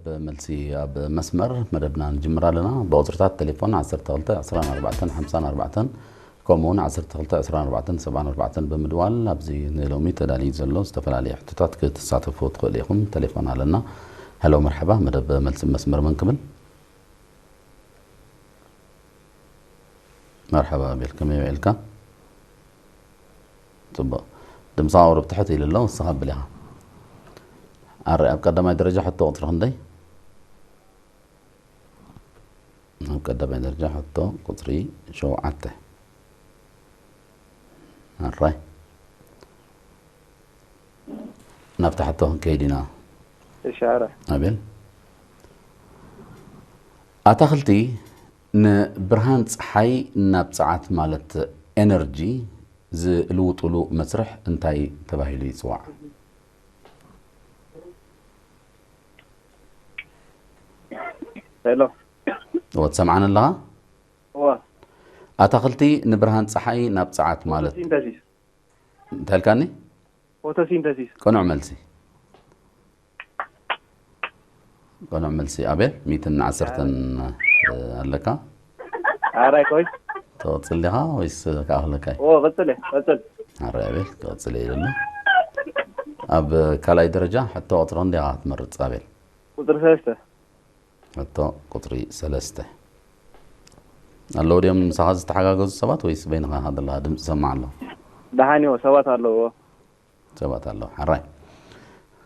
ብመልሲ ኣብ መስመር መደብና ንጅምር ኣለና። ብቁጽርታት ቴሌፎን ዓሰርተ ክልተ ዕስራን ኣርባዕተን ሓምሳን ኣርባዕተን፣ ከምኡ እውን ዓሰርተ ክልተ ዕስራን ኣርባዕተን ሰብዓን ኣርባዕተን ብምድዋል ኣብዚ ንሎሚ ተዳልዩ ዘሎ ዝተፈላለዩ ሕቶታት ክትሳተፉ ትኽእሉ ኢኹም። ቴሌፎን ኣለና። ሄሎ፣ መርሓባ፣ መደብ መልሲ መስመር መን ክብል? መርሓባ ኣቤል፣ ከመይ ውዒልካ? ጽቡቕ። ድምጽኻ ቁሩብ ትሕት ኢሉ ኣሎ፣ ንስኻ ብል ኢኻ። ኣረ፣ ኣብ ቀዳማይ ደረጃ ሕቶ ቁጽሪ ክንደይ? ኣብ ቀዳማይ ደረጃ ሕቶ ቁጽሪ ሸውዓተ። ኣራይ። ናብታ ሕቶ ክንከይድ ኢና። እሺ፣ ኣረ። ኣቤል። ኣታኽልቲ ንብርሃን ጸሓይ ናብ ጸዓት ማለት ኤነርጂ ዝልውጥሉ መስርሕ እንታይ ተባሂሉ ይጽዋዕ? ሄሎ። እወ፣ ትሰምዓኒ ኣለኻ? እወ። ኣታኽልቲ ንብርሃን ጸሓይ ናብ ጸዓት ማለት ፎቶሲንተሲስ። እንታይ ኢልካኒ? ፎቶሲንተሲስ። ቅኑዕ መልሲ። ቅኑዕ መልሲ። ኣቤል፣ ሚእትን ዓሰርተን ኣለካ። ኣራይ፣ ቆይ። ትቕጽል ዲኻ ወይስ ክኣኽለካ እዩ? ኦ፣ ቀጽል፣ ቀጽል። ኣራይ ኣቤል፣ ክቕጽል እየ ኢለሉ። ኣብ ካልኣይ ደረጃ ሕቶ ቁጽሪ ክንደይ ኢኻ ትመርጽ ኣቤል? ቁጽሪ ሰለስተ። ሕቶ ቁጽሪ ሰለስተ። ኣለዉ ድዮም ምሳኻ ዝተሓጋገዙ ሰባት ወይስ በይንኻ ኢኻ ዘለኻ? ድምጺ ሰማዕ ኣሎ። ደሓን እዮ፣ ሰባት ኣለዎ። ሰባት ኣለዉ። ሓራይ።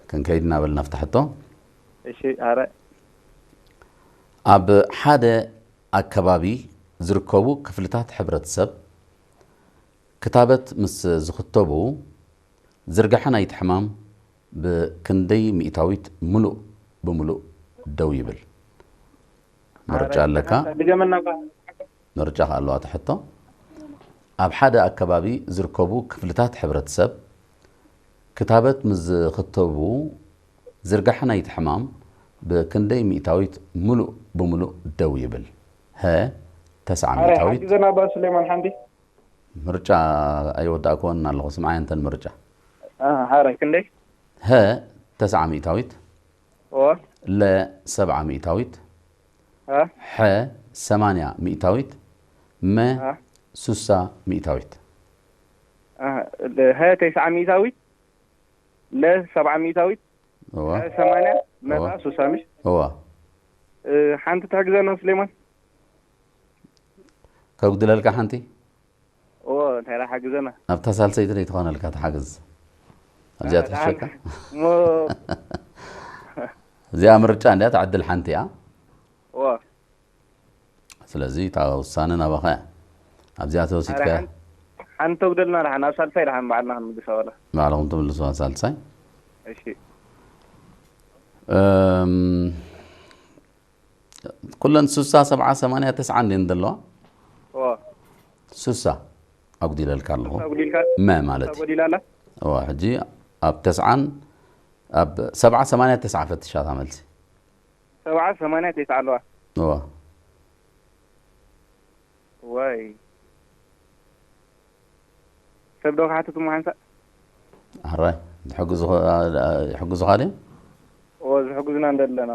ክንከይድ እናበልና ናብታ ሕቶ። እሺ፣ ሓራይ። ኣብ ሓደ ኣከባቢ ዝርከቡ ክፍልታት ሕብረተሰብ ክታበት ምስ ዝኽተቡ፣ ዝርጋሐ ናይቲ ሕማም ብክንደይ ሚእታዊት ምሉእ ብምሉእ ደው ይብል? ምርጫ ኣለካ። ድገመና እባ። ምርጫ ከኣ ኣለዋ እታ ሕቶ። ኣብ ሓደ ኣከባቢ ዝርከቡ ክፍልታት ሕብረተሰብ ክታበት ምስ ዝኽተቡ፣ ዝርጋሐ ናይቲ ሕማም ብክንደይ ሚእታዊት ምሉእ ብምሉእ ደው ይብል? ሀ፣ ተስዓ ኣረ፣ ሚእታዊት። ሓግዘና እባ ሱሌማን ሓንቲ። ምርጫ ኣይወዳእክዎን ኣለኹ። ስምዓይ እንተን ምርጫ። አ፣ ሓራይ ክንደይ? ሀ፣ ተስዓ ሚእታዊት። እወ። ለ፣ ሰብዓ ሚእታዊት። አ? ሐ፣ ሰማንያ ሚእታዊት። መ፣ አ? ሱሳ ሚእታዊት። አ፣ ለ፣ ሀ፣ ተስዓ ሚእታዊት። ለ፣ ሰብዓ ሚእታዊት። እወ። ሐ፣ ሰማንያ፣ መ፣ እወ። ሱሳ፣ ምሽ? እወ። እ፣ ሓንቲ ትሕግዘና ሱሌማን? ከጉድለልካ ሓንቲ? እዎ፣ እንታይ ደኣ ሓግዘና? ኣብታ ሳልሰይቲ ደይ ትኾነልካ ትሓግዝ? ኣብዚኣ አ፣ ትሕሸካ? ደሓን። እሞ እዚኣ ምርጫ እንድያ፣ እታ ዕድል ሓንቲ እያ። እዎ። ስለዚ እታ ውሳነ ናባኻ እያ። ኣብዚኣ ተወሲድካ ኣረ፣ ሓን-፣ ሓንቲ ተጉደልና ደሓን፣ ኣብ ሳልሳይ ደሓን ባዕልና ክንምልሳ ዋላ። ባዕልኹም ትምልሱዋ ሳልሳይ። እሺ። እም፣ ኩለን ሱሳ፣ ሰብዓ፣ ሰማንያ፣ ተስዓ እንድየን ዘለዋ? እዎ። ሱሳ ኣጉዲለልካ ኣለኹ። ሱሳ ኣጉዲልካ? መ ማለት ሱሳ እዩ። ጎዲላ ኣላ? እዎ፣ ሕጂ ኣብ ተስዓን፣ ኣብ ሰብዓ፣ ሰማንያ፣ ተስዓ ፈትሻ እታ መልሲ። ሰብዓ፣ ሰማንያ፣ ተስዓ ኣለዋ። እዎ። ዋይ። ሰብ ዶ ክሓትት እሞ ሓንሳእ? ሕራይ፣ ዝሕግዙ-፣ ኣ-፣ ኣ-፣ ይሕግዙኻ ድዮም? እዎ፣ ዝሕግዙና እንደ ኣለና።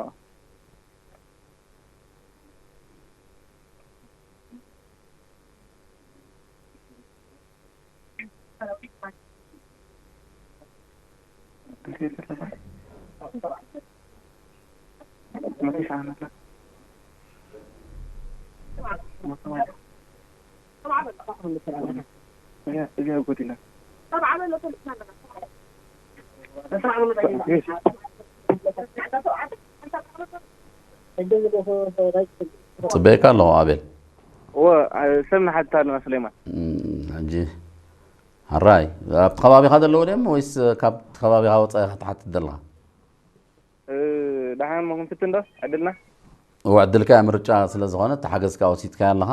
ጽበየካ ኣለኹ ኣቤል። እዎ፣ ኣ-፣ ሰብ ንሓትት ኣለና ሱሌማን። እም፣ ሕጂ ሕራይ፣ ኣብቲ ከባቢኻ ዘለዉ ድዮም ወይስ ካብቲ ከባቢኻ ወጻኢ ኢኻ ትሓትት ዘለኻ? እ፣ ደሓን እሞ ክንፍትን ዶ ዕድልና? እወ፣ ዕድልካ እያ፣ ምርጫ ስለ ዝኾነ፣ እታ ሓገዝካ ወሲድካያ ኣለኻ።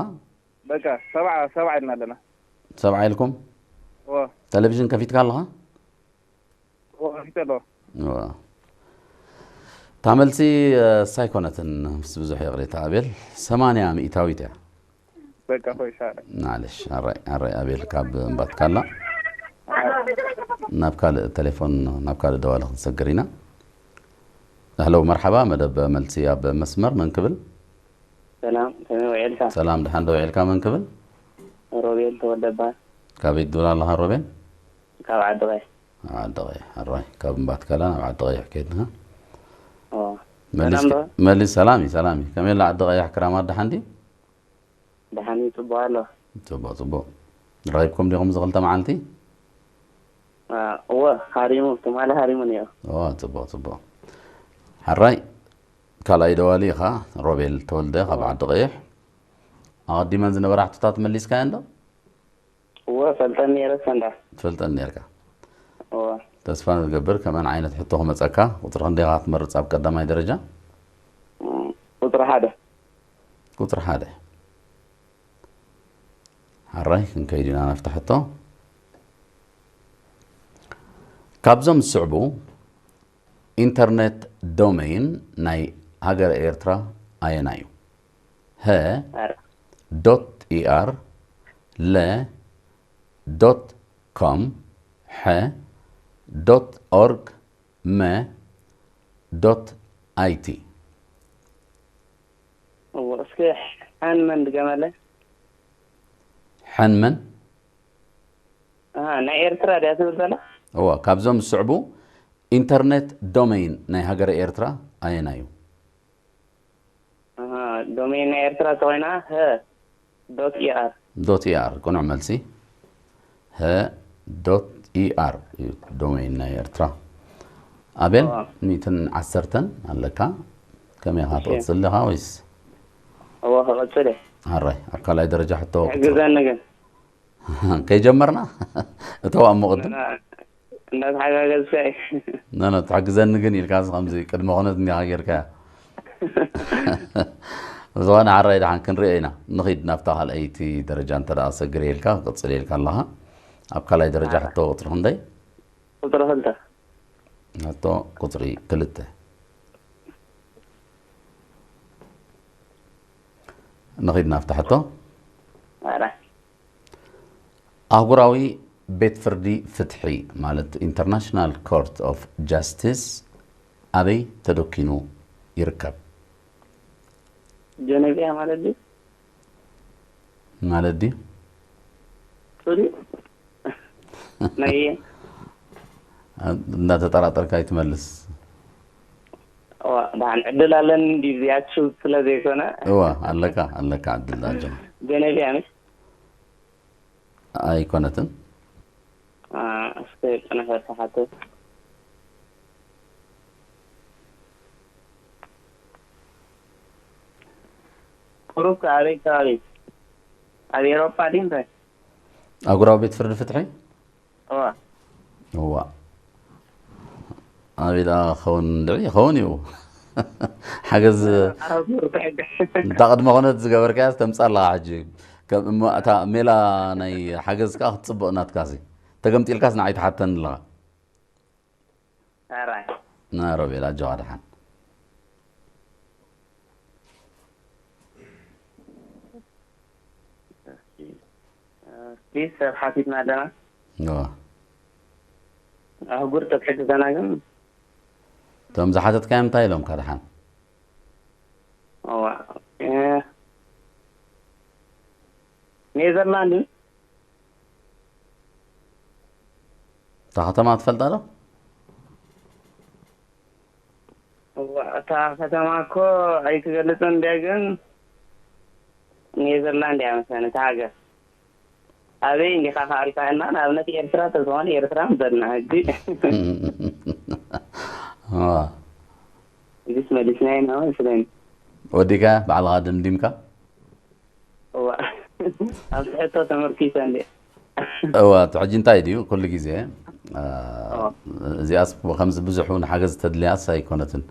በቃ፣ ሰብዓ፣ ሰብዓ ኢልና ኣለና። ሰብዓ ኢልኩም? እወ። ቴሌቪዥን ከፊትካ ኣለኻ? እወ፣ ከፊተ ኣለኹ። እወ። እታ መልሲ፣ እ፣ ሳይኮነትን ምስ ብዙሕ ይቕሬታ ኣቤል፣ ሰማንያ ሚእታዊት እያ። በቃ፣ ኮይሽ፣ ኣረ። ማለሽ፣ ኣራይ፣ ኣራይ ኣቤል ካብ እምባትካላ። ኣረ። ናብ ካልእ ቴሌፎን፣ ናብ ካልእ ደዋሊ ክንሰግር ኢና። ኣህሎ መርሓባ፣ መደብ መልሲ ኣብ መስመር። መን ክብል? ሰላም፣ ከመይ ውዒልካ? ሰላም፣ ድሓን ዶ ውዒልካ? መን ክብል? ሮቤል ተወልደ እበሃል። ካበይ ትብል ኣለኻ ሮቤል? ካብ ዓዲ ቀይሕ። ዓዲ ቀይሕ። ሕራይ፣ ካብ እምባትካላ ናብ ዓዲ ቀይሕ ከይድና። ኦ፣ መሊስ ሰላም ዶ? መሊስ። ሰላም እዩ፣ ሰላም እዩ። ከመይ ኣላ ዓዲ ቀይሕ? ክራማት ድሓን ድዩ? ደሓን እዩ፣ ጽቡቕ ኣሎ። ጽቡቕ ጽቡቕ። ረኺብኩም ዲኹም እዚ ክልተ መዓልቲ? አ፣ እወ፣ ሃሪሙ፣ ትማሊ ሃሪሙ ነይሩ። ኦ፣ ጽቡቕ ጽቡቕ። ሕራይ፣ ካልኣይ ደዋሊ ኢኻ። ሮቤል ተወልደ ካብ ዓዲ ቀይሕ። ኣቐዲመን ዝነበራ ሕቶታት መሊስካየን ዶ? እወ፣ ፈልጠን ነይረ ሰንዳ። ትፈልጠን ነርካ። እወ። ተስፋ ንገብር ከምኣን ዓይነት ሕቶ ክመጸካ። ቁጽሪ ክንደይ ኢኻ ትመርጽ ኣብ ቀዳማይ ደረጃ? እም፣ ቁጽሪ ሓደ። ቁጽሪ ሓደ። ሕራይ፣ ክንከይድ ኢና ናብታ ሕቶ። ካብዞም ዝስዕቡ ኢንተርኔት ዶሜይን ናይ ሃገረ ኤርትራ ኣየናይ እዩ? ሀ፣ ኣረ። ዶት ኢኣር፣ ለ፣ ዶት ኮም፣ ሐ፣ ዶት ኦርግ፣ መ፣ ዶት ኣይቲ። እወ፣ እስኪ ሓን መን ድገመለይ? ሐን መን? ኣሃ፣ ናይ ኤርትራ ድያ ትብል ዘላ? እወ፣ ካብዞም ዝስዕቡ ኢንተርኔት ዶሜይን ናይ ሃገረ ኤርትራ ኣየናይ እዩ? ኣሃ፣ ዶሜይን ናይ ኤርትራ ተኾይና፣ ሀ፣ ዶት ኢኣር። ዶት ኢኣር፣ ቅኑዕ መልሲ። ሀ፣ ዶት ኢኣር እዩ ዶሜይን ናይ ኤርትራ። ኣቤል፣ እወ። ሚእትን ዓሰርተን ኣለካ። ከመይ ኢኻ እሺ። ትቕጽል ኣለኻ ወይስ? እወ፣ ክቕጽል እየ። ሕራይ፣ ኣብ ካልኣይ ደረጃ ሕቶ ሕግዘኒ ግን። ከይጀመርና? እተው ኣብ መቕድም። እና-፣ እንዳተሓጋገዝካ እዩ። ኖ፣ ኖ፣ ትሕግዘኒ ግን ኢልካ ከምዚ ቅድመ ኩነት እንዲኻ ጌርካያ። ብዝኾነ፣ ሓራይ ደሓን ክንሪኦ ኢና። ንኺድ ናብታ ካልኣይቲ ደረጃ እንተ ደኣ ሰግር ኢልካ፣ ክቕጽል ኢልካ ኣለኻ። ኣብ ካልኣይ ደረጃ ሕቶ ቁጽሪ ክንደይ? ቁጽሪ ክልተ። ሕቶ ቁጽሪ ክልተ። ንኺድ ናብታ ሕቶ። ኣረ። ኣህጉራዊ ቤት ፍርዲ ፍትሒ፣ ማለት ኢንተርናሽናል ኮርት ኦፍ ጃስቲስ፣ ኣበይ ተደኪኑ ይርከብ? ጀነቪያ ማለት ድዩ? ማለት ድዩ? ጽሩይ። ናይ እንዳተጠራጠርካ ኣይትመልስ። እዋ፣ ደሓን ዕድል ኣለኒ እንዲ እዚኣችሁ ስለ ዘይኮነ። እዋ፣ ኣለካ፣ ኣለካ ዕድል ዳጆ። ጀነቪያ ነሽ? ኣይኮነትን። አ፣ እስከ ጽንሐ ተሓተ። ቁሩብ ከ ኣበይ ከባቢ? ኣብ ኤሮፓ ድዩ እንታይ? ኣህጉራዊ ቤት ፍርዲ ፍትሒ? እዋ። እዋ። ኣበይ ደኣ ክኸውን፣ ልዕሊ ይኸውን እዩ። ሓገዝ ኣህጉር ትሕግዝ። እንታ ቅድመ ኩነት ዝገበርካያ ተምጻ ኣለኻ ሕጂ። ከም እሞ እታ ሜላ ናይ ሓገዝ ከኣ ክትጽብቕ ናትካሲ። ተገምጢልካስ ንዓይ ትሓተኒ ኣለኻ። ኣራይ። ና ሮቤል፣ ኣጆኻ ደሓን። እስኪ ሰብ ሓቲትና ኣለና። እዋ። ኣህጉር ተትሕግዘና ግን። እቶም ዝሓተትካዮም እንታይ ኢሎምካ ደሓን? እዋ። እ፣ ኔዘርላንድ። እታ ከተማ ትፈልጣ ዶ? እዋ፣ እታ ከተማ እኮ ኣይትገልጽን እንድያ፣ ግን ኔዘርላንድ እያ መሰለኒ እታ ሃገር። ኣበይ እንዲኻ ከኣልካና፣ ንኣብነት ኤርትራ ተዝኾነ ኤርትራ ምበልና፣ ሕጂ እዋ። እዚስ መሊስናዮ ኢና መስለኒ። ወዲካ ባዕልኻ ደምዲምካ? እዋ። ኣብቲ ሕቶ ተመርኪሰ እንድየ። እዋ፣ እቲ ሕጂ እንታይ ድዩ? ኩሉ ግዜ፣ አ፣ እዋ። እዚኣስ ከምዚ ብዙሕ እውን ሓገዝ ተድልያስ ኣይኮነትን።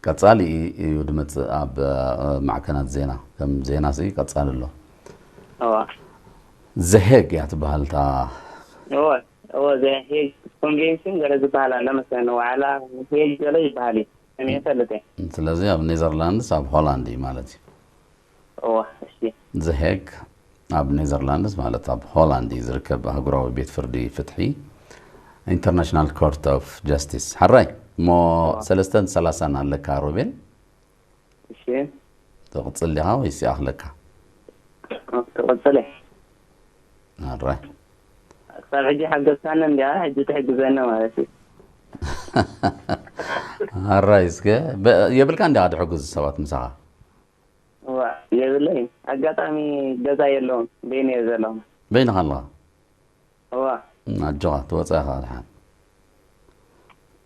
ቀጻሊ እዩ ድመጽእ ኣብ፣ አ፣ ማዕከናት ዜና። ከም ዜና ሲ ቀጻሊ ኣሎ። እዋ። ዘሄግ እያ ትበሃል እታ። እወ፣ እወ፣ ዘ ሄግ ኮንቬንሽን ገለ ዝበሃል ኣሎ መሰለኒ። ዋዕላ ሄግ ገለ ይበሃል እዩ። እኔ እፈልጥ እየ። ስለዚ ኣብ ኔዘርላንድስ ኣብ ሆላንድ እዩ ማለት እዩ። እወ፣ እሺ። ዘሄግ ኣብ ኔዘርላንድስ ማለት ኣብ ሆላንድ እዩ ዝርከብ ኣህጉራዊ ቤት ፍርዲ ፍትሒ፣ ኢንተርናሽናል ኮርት ኦፍ ጃስቲስ። ሓራይ። እሞ ሰለስተን ሰላሳን ኣለካ ሮቤል። እሺ። ትቕጽል ዲኻ ወይስ ይኣኽለካ? ትቕጽል እየ። ኣራይ። ክሳብ ሕጂ ሓገዝካኒ እንዲያ፣ ሕጂ ትሕግዘኒ ማለት እዩ። ኣራይ፣ እስከ በ-፣ የብልካ እንዲያ ድሕግዙ ሰባት ምሳኻ? እዋ፣ የብለይ። ኣጋጣሚ ገዛ የለውን፣ በይነ እየ ዘለኹ። በይንኻ ኣለኻ? እዋ። ኣጆኻ፣ ትወጽእ ኢኻ ድሓን።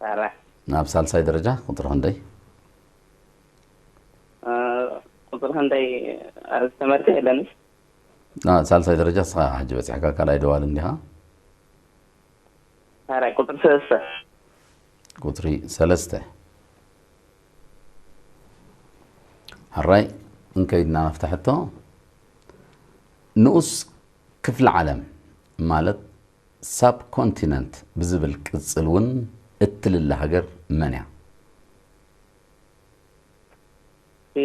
ኣራይ። ናብ ሳልሳይ ደረጃ ቁጽሪ ክንደይ? እ፣ ቁጽሪ ክንደይ ኣርእስተ መርጽእ የለንስ? እ፣ ሳልሳይ ደረጃ ንስኻ ሕጂ በጺሕካ፣ ካልኣይ ደዋሊ እንዲኻ? ኣራይ፣ ቁጽሪ ሰለስተ። ቁጽሪ ሰለስተ። ሕራይ፣ እንከይድና ናብታ ሕቶ። ንኡስ ክፍለ ዓለም ማለት ሳብ ኮንቲነንት ብዝብል ቅጽል እውን እትልለ ሃገር መን እያ? እ፣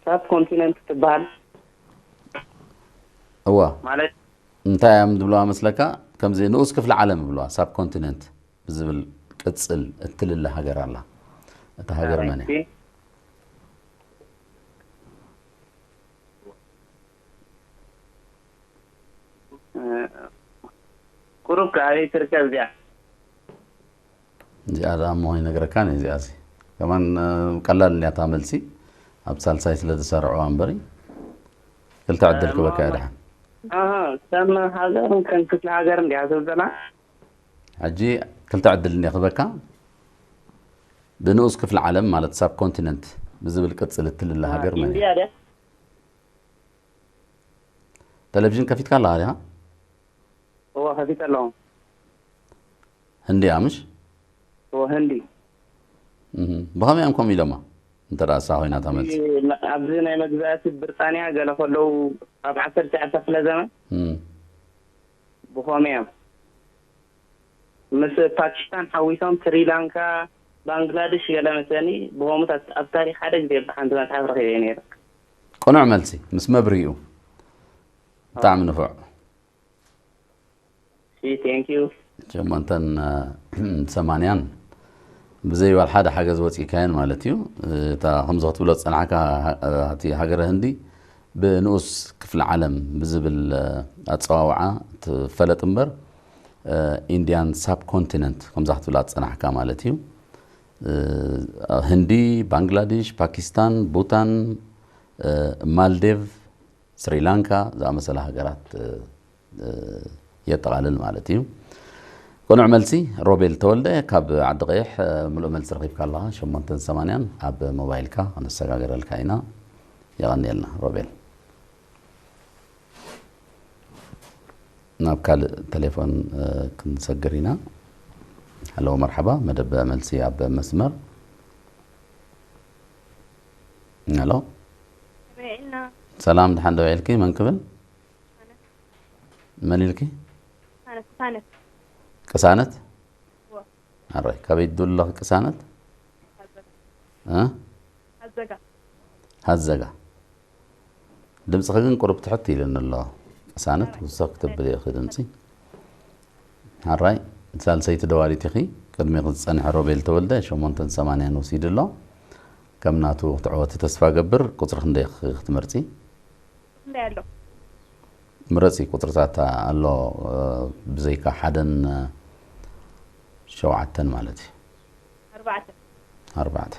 ሳብ ኮንቲነንት ትበሃል? እዋ። ማለት? እንታይ እዮም ዝብለዋ መስለካ? ከምዚ ንኡስ ክፍለ ዓለም ይብለዋ፣ ሳብ ኮንቲነንት ብዝብል ቅጽል እትልለ ሃገር ኣላ። እታ ሃገር መን እያ? ኣራይ። እ፣ ቁሩብ ከ ኣበይ ትርከብ እዚኣ? እዚኣ ደኣ እሞ ይነግረካን እየ፣ እዚኣ እዚ። ከማን፣ እ፣ ቀላል እንድያ እታ መልሲ። ኣብ ሳልሳይ ስለ ዝሰርዕዋ እምበሪ፣ ክልተ ዕድል እ፣ ክበካ እየ ማ-፣ ደሓን። ኣሃ፣ ከም ሃገርን ከም ክፍለ ሃገርን ድያ ዝብል ዘላ? ሕጂ ክልተ ዕድል እንድየ ክበካ። ብንኡስ ክፍለ ዓለም ማለት ሳብ ኮንቲነንት ብዝብል ቅጽል እትልለ እ፣ ሃገር መን እያ? ኢንድያ ድያ? ቴሌቪዥን ከፊትካ ኣለኻ ዲኻ? እወ፣ ከፊተ ኣለኹ። ህንዲ እያ ምሽ? እወ፣ ህንዲ። እህ፣ ብኸመይ እዮም ከምኡ ኢሎማ? እንተ ደኣ እሳ ኮይና እታ መልሲ። ኣብዚ፣ ኣብዚ ናይ መግዛእቲ ብሪጣንያ ገለ ከለዉ ኣብ ዓሰርተ ትሽዓተ ክፍለ ዘመን እም። ብኸመይ እዮም ምስ ፓኪስታን ሓዊሶም ስሪላንካ፣ ባንግላደሽ ገለ መሰለኒ ብኸምኡ ኣብ፣ ኣብ ታሪኽ ሓደ ግዜ ብሓንቲ መጽሓፍ ረኺበ ነይረ። ቅኑዕ መልሲ፣ ምስ መብርሂኡ። ብጣዕሚ ንፉዕ። እሺ፣ thank you። ሸሞንተን፣ እ፣ ሰማንያን ብዘይ ዋላ ሓደ ሓገዝ ወጺእካየን ማለት እዩ። እታ ከምዚ ክትብሎ ዝጸናሕካ፣ እ፣ እቲ ሃገረ ህንዲ ብንኡስ ክፍለ ዓለም ብዝብል፣ እ፣ ኣጸዋውዓ ትፈለጥ እምበር፣ እ፣ ኢንድያን ሳብ ኮንቲነንት ከምዛ ክትብላ ዝጸናሕካ ማለት እዩ። እ፣ ህንዲ፣ ባንግላዴሽ፣ ፓኪስታን፣ ቡታን፣ እ፣ ማልዴቭ፣ ስሪላንካ ዝኣመሰላ ሃገራት፣ እ፣ እ፣ የጠቓልል ማለት እዩ። ቅኑዕ መልሲ ሮቤል ተወልደ ካብ ዓዲ ቀይሕ፣ እ፣ ምሉእ መልሲ ረኺብካ ኣለኻ። ሸሞንተን ሰማንያን ኣብ ሞባይልካ ክነሰጋግረልካ ኢና። የቐንየልና ሮቤል። ናብ ካልእ ቴሌፎን፣ እ፣ ክንሰግር ኢና። ሃሎ፣ መርሓባ፣ መደብ መልሲ ኣብ መስመር። ሃሎ። ርኤልና። ሰላም፣ ድሓን ዶ ውዒልኪ? መን ክብል? ኣነ። መን ኢልኪ? ኣነ፣ ቅሳነት። ቅሳነት? እወ። ኣራይ፣ ካበይ ትድውሊ ኣለኺ ቅሳነት? ሃዘጋ። እ? ሃዘጋ። ሃዘጋ። ድምፅኺ ግን ቁሩብ ትሕት ኢሉኒ ኣሎ። ቅሳነት፣ ኣራይ። ውስኽ ክትብሊ ኢኺ ድምፂ። ኣራይ፣ ሳልሰይቲ ደዋሊት ኢኺ። ቅድሚኺ ዝጸንሐ ሮቤል ተወልደ ሸሞንተን ሰማንያን ወሲዱ ኣሎ። ከም ናቱ ክትዕወቲ ተስፋ ገብር። ቁጽሪ ክንደይ ኢኺ ክትመርጺ? ክንደይ ኣሎ? ምረጺ፣ ቁጽርታት ኣሎ፣ እ፣ ብዘይካ ሓደን፣ እ፣ ሸውዓተን ማለት እዩ። ኣርባዕተ። ኣርባዕተ።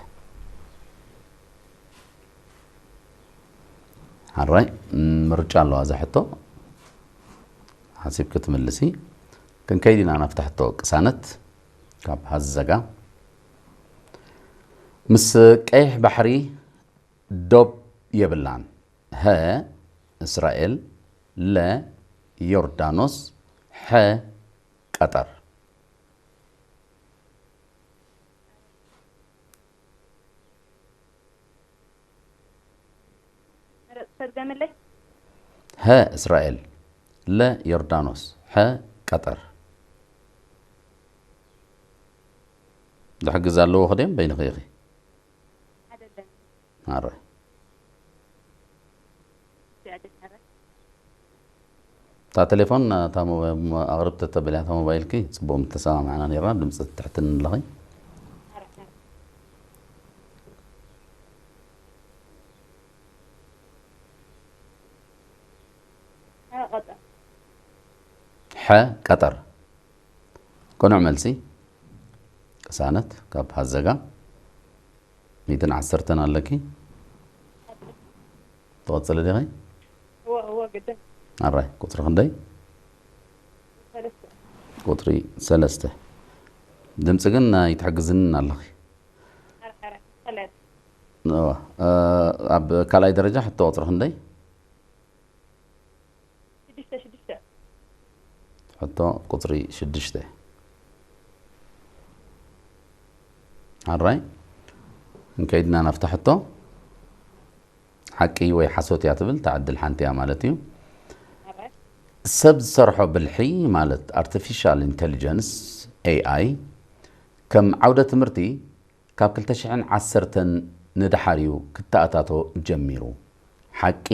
ሓራይ፣ ም፣ ምርጫ ኣለዋ እዛ ሕቶ። ሓሲብኪ ትምልሲ። ክንከይድ ኢና ናብታ ሕቶ ቅሳነት ካብ ሃዘጋ። ምስ ቀይሕ ባሕሪ ዶብ የብላን። ሀ፣ እስራኤል፣ ለ፣ ዮርዳኖስ፣ ሐ፣ ቀጠር። መረጽ ተርገምለይ። ሀ እስራኤል፣ ለ ዮርዳኖስ፣ ሐ ቀጠር። ዝሕግዝ ኣለዎ ክደም በይንኺ ኢኺ። ኣረ። እታ ቴሌፎን፣ እታ ሞ-፣ ሞ-፣ ኣቕርብ ተተበልያ እታ ሞባይልኪ፣ ጽቡቕ ምተሰማማዕና ነይርና፣ ድምጺ ትሕትን ኣለኺ። ቀጠር። ቅኑዕ መልሲ ቅሳነት ካብ ሃዘጋ። ሚእትን ዓሰርተን ኣለኪ። ትቐጽሊ ዲኺ? እወ እወ ግድን ኣራይ፣ ቁጽሪ ክንደይ? ሰለስተ ቁጽሪ ሰለስተ። ድምጺ ግን ኣይትሕግዝንን ኣለኺ። ሓረ ሓረ ሰለስተ እወ፣ እ፣ ኣብ ካልኣይ ደረጃ ሕቶ ቁጽሪ ክንደይ? ሽዱሽተ ሽዱሽተ ሕቶ ቁጽሪ ሽዱሽተ። ኣራይ፣ እንከይድና ናብታ ሕቶ። ሓቂ ወይ ሓሶት እያ ትብል፣ እታ ዕድል ሓንቲ እያ ማለት እዩ። ኣራይ ሰብ ዝሰርሖ ብልሒ ማለት ኣርቲፊሻል ኢንተሊጀንስ፣ ኤኣይ፣ ከም ዓውደ ትምህርቲ ካብ ክልተ ሽሕን ዓሰርተን ንደሓር እዩ ክተኣታቶ ጀሚሩ። ሓቂ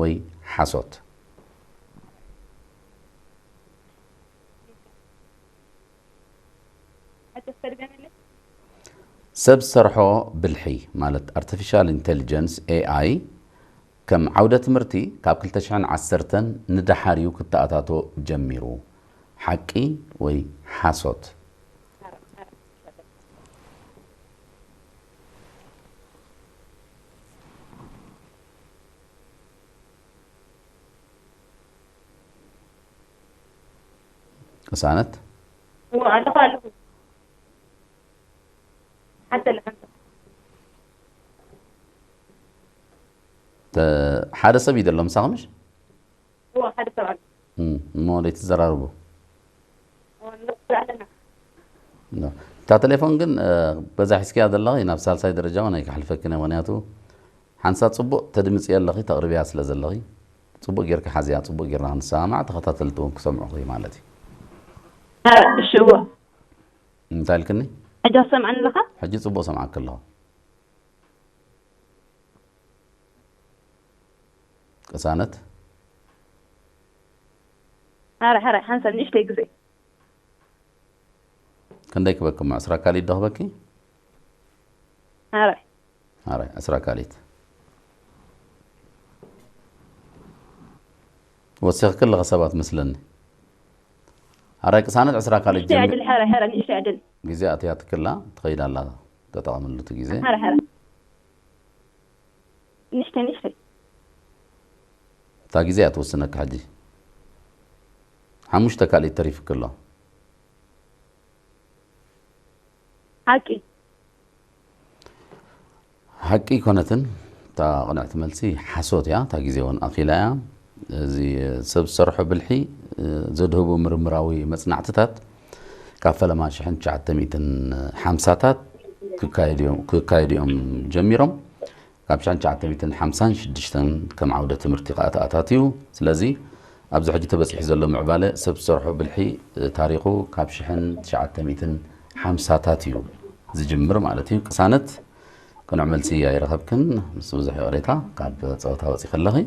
ወይ ሓሶት? ሕቶ ተድገመለይ ሰብ ዝሰርሖ ብልሒ ማለት ኣርቲፊሻል ኢንተሊጀንስ፣ ኤኣይ፣ ከም ዓውደ ትምህርቲ ካብ ክልተ ሽሕን ዓሰርተን ንደሓር እዩ ክተኣታቶ ጀሚሩ። ሓቂ ወይ ሓሶት? ቅሳነት እወ ኣለኹ ኣለኹ ሓንቲ ለሓንቲ ተ- ሓደ ሰብ እዩ ዘሎ ምሳኺ ምሽ? እወ ሓደ ሰብ ኣሎ እም፣ እሞ ዘይትዘራርቡ። እወ ንርኢ ኣለና ኖ። እታ ቴሌፎን ግን እ፣ በዛ ሒዝክያ ዘለኺ ናብ ሳልሳይ ደረጃ እውን ኣይክሕልፈክን እየ። ምኽንያቱ ሓንሳብ ጽቡቕ ተድምጽ ኣለኺ፣ ተቕርብያ ስለ ዘለኺ ጽቡቕ ጌርኪ ሓዝያ፣ ጽቡቕ ጌርና ክንሰማማዕ ተኸታተልቲ እውን ክሰምዑኺ ማለት እዩ። እሺ እወ እንታይ ኢልክኒ? ሕጂ ትሰምዓኒ ኣለኻ ሕጂ ጽቡቕ ሰምዓኪ ኣለኹ። ቅሳነት ሓረ ሓረ ሓንሳብ ንእሽተይ ግዜ ክንደይ ክበኪ እሞ ዕስራ ካሊት ዶ ክበኪ? ሓረ ኣራይ ዕስራ ካሊት ወሲኽኪ ኣለኻ ሰባት መስለኒ። ኣራይ ቅሳነት ዕስራ ካሊት ንእሽተይ ዕድል ሓረ ሓረ ንእሽተይ ዕድል ግዜ ኣትያትክላ ትኸይድ ኣላ። ተጠቐምሉ እቲ ግዜ። ሓረ ሓረ ንእሽተይ ንእሽተይ እታ ግዜ እያ ትውስነካ። ሕጂ ሓሙሽተ ካልኢት ተሪፍኪ ኣሎ። ሓቂ ሓቂ ኣይኮነትን። እታ ቅንዕቲ መልሲ ሓሶት እያ። እታ ግዜ እውን ኣኺላ እያ። እዚ ሰብ ዝሰርሖ ብልሒ ዘድህቡ ምርምራዊ መጽናዕትታት ካብ ፈለማ ሽሕን ትሽዓተ ሚእትን ሓምሳታት ክካየዱ እዮም ጀሚሮም። ካብ ሽሕን ትሽዓተ ሚእትን ሓምሳን ሽዱሽተን ከም ዓውደ ትምህርቲ ከኣ ተኣታትዩ። ስለዚ ኣብዚ ሕጂ ተበጺሑ ዘሎ ምዕባለ ሰብ ዝሰርሖ ብልሒ ታሪኹ ካብ ሽሕን ትሽዓተ ሚእትን ሓምሳታት እዩ ዝጅምር ማለት እዩ። ቅሳነት ቅኑዕ መልሲ ኣይረኸብክን። ምስ ብዙሕ ይቕሬታ ካብ ጸወታ ወጺኺ ኣለኺ።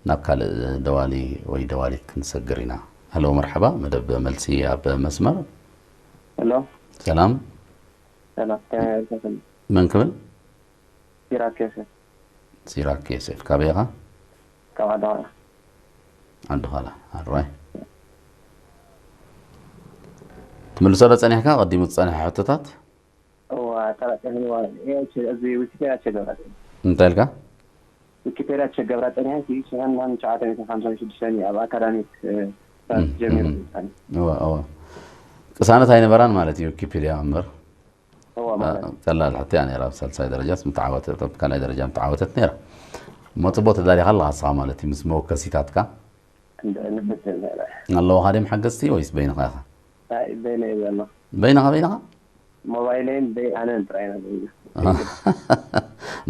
ናብ ካልእ ደዋሊ ወይ ደዋሊት ክንሰግር ኢና። ሄሎ መርሓባ፣ መደብ መልሲ ኣብ መስመር። ሄሎ ሰላም፣ ሰላም ከመይ መን ክብል? ሲራክ ዮሴፍ። ሲራክ ዮሴፍ፣ ካበይ ኢኻ? ካብ ዓዲ ኸላ። ዓዲ ኸላ። ኣራይ፣ ትምልሶ ዶ ጸኒሕካ? ቀዲሙ ዝጸንሐ ሕቶታት እዋ ጠራጠርዋ እዚ ዊኪፔድያ ቸገብራ እንታይ ኢልካ? ዊኪፔድያ ቸገብራ ጸኒሐ ሲ ሽሕን ትሽዓተ ሚእትን ሓምሳን ሽዱሽተን ኣብ ኣካዳሚክ ስርዓት ጀሚሩ። እዋ እዋ፣ ቅሳነት ኣይነበራን ማለት እዩ ዊኪፔድያ እምበር። እዋ ማለት ቀላል ሕቶ እያ ነይራ። ኣብ ሳልሳይ ደረጃ ምስ ተዓወተት፣ ኣብ ካልኣይ ደረጃ ምስ ተዓወተት ነይራ። እሞ ጽቡቕ ተዳሊኻ ኣለኻ ንስኻ ማለት እዩ፣ ምስ መወከሲታትካ። ንፍትን ነረ ኣለውኻ ድዮም ሓገዝቲ ወይስ በይንኻ ኢኻ? በይነ እየ ዘሎ። በይንኻ በይንኻ? ሞባይለይን በይ ኣነን ጥራይ ኢና ዘለና።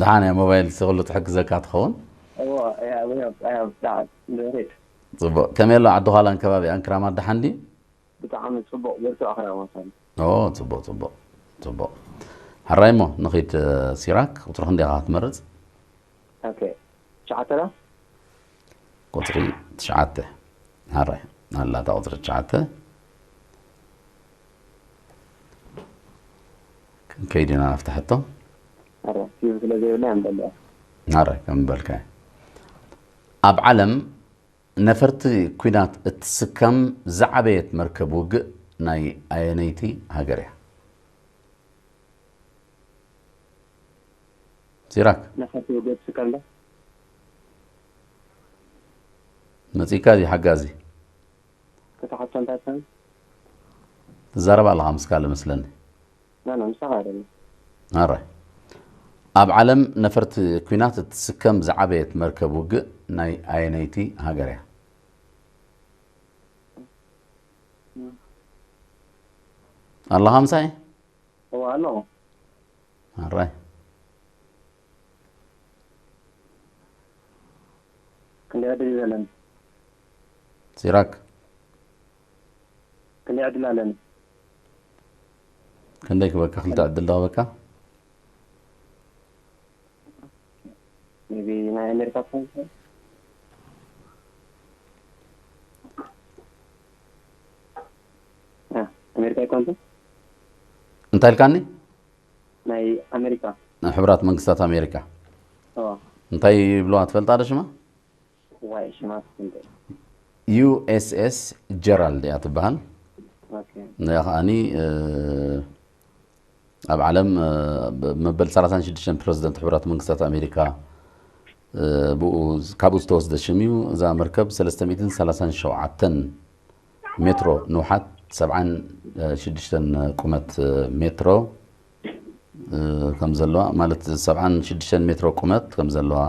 ደሓን እያ፣ ሞባይል ኩሉ ትሕግዘካ ትኸውን። እዎ እያ እያ እያ ብጣዕሚ ንሬት ጽቡቕ። ከመይ ኣሎ ዓዲ ዃላን ከባቢኣን፣ ክራማት ደሓን ድዩ? ብጣዕሚ ጽቡቕ ብርቱ ኣኽራማት ኣሎ። ኦ፣ ጽቡቕ ጽቡቕ ጽቡቕ። ሕራይ እሞ ንኺድ። ሲራክ፣ ቁጽሪ ክንደይ ኢኻ ክትመርጽ? ኦኬ ትሽዓተ ዶ? ቁጽሪ ትሽዓተ። ሕራይ ኣላ እታ ቁጽሪ ትሽዓተ። ክንከይድ ኢና ናብታ ሕቶ። ኣረ ቲቪ ስለ ዘይብልና እያ ንደልያ። ሕራይ ከም በልካ። ኣብ ዓለም ነፈርቲ ኲናት እትስከም ዝዓበየት መርከብ ውግእ ናይ ኣየነይቲ ሃገር እያ? ሲራክ። ነፈርቲ ውግእ እትስከም ዶ? መጺእካ እዚ ሓጋዚ? ከተሓቶ እንታይ ትኸውን? ትዛረብ ኣለኻ ምስ ካልእ መስለኒ። ና፣ ና፣ ምሳኻ ኣይደለም። ኣረ። ኣብ ዓለም ነፈርቲ ኲናት እትስከም ዝዓበየት መርከብ ውግእ ናይ ኣየነይቲ ሃገር እያ? ኣለኻ ምሳይ? እዋ፣ ኣለኹ። ኣራይ። ክንደይ ዕድል እዩ ዘለኒ? ሲራክ። ክንደይ ዕድል ኣለኒ? ክንደይ ክበካ? ክልተ ዕድል ዶ ክበካ? ሜቢ ናይ ኣሜሪካ ትኸውን ትኽእል? እ፣ ኣሜሪካ ኣይኮንኩን? እንታይ ኢልካኒ? ናይ ኣሜሪካ። ናይ ሕቡራት መንግስታት ኣሜሪካ። ኦ። እንታይ ይብልዋ ትፈልጣ ዶ ሽማ? ዋይ፣ ሽማ ትፈልጥ? ዩ ኤስ ኤስ ጀራልድ እያ ትበሃል። ኦኬ። እዚኣ ከዓኒ፣ እ፣ ኣብ ዓለም፣ እ፣ መበል ሰላሳን ሽዱሽተን ፕረዚደንት ሕቡራት መንግስታት ኣሜሪካ፣ እ፣ ብኡ፣ ካብኡ ዝተወስደ ሽም እዩ። እዛ መርከብ ሰለስተ ሚእትን ሰላሳን ሸውዓተን ሜትሮ ንውሓት፣ ሰብዓን ሽዱሽተን ቁመት ሜትሮ፣ እ፣ ከም ዘለዋ፣ ማለት ሰብዓን ሽዱሽተን ሜትሮ ቁመት ከም ዘለዋ፣